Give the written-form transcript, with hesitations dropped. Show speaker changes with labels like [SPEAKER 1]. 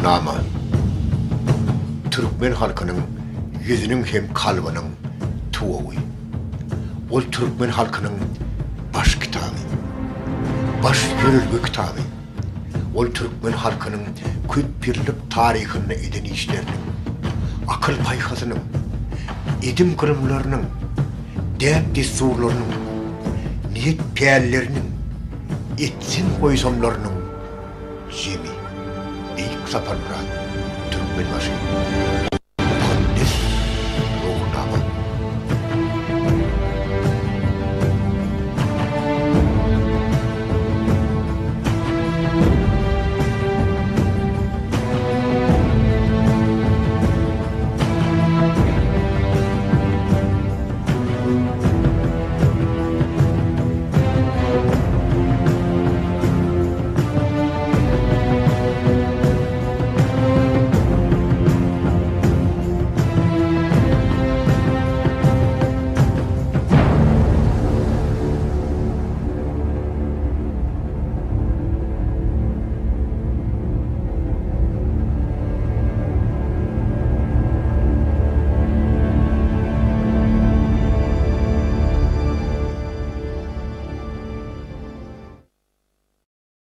[SPEAKER 1] Ruhnama türkmen halkynyň ýüzüniň hem kalbynyň tuwagy. Ol türkmen halkynyň baş kitaby. Baş ýörelge kitaby. Ol türkmen halkynyň köp ýyllyk taryhynda eden işleriniň, akyl-paýhasynyň, edim-gylymlarynyň, däp-dessurlarynyň, niýet-pälleriniň, etsem-goýsamlarynyň jemi. Beýik Saparmyrat Türkmenbaşy.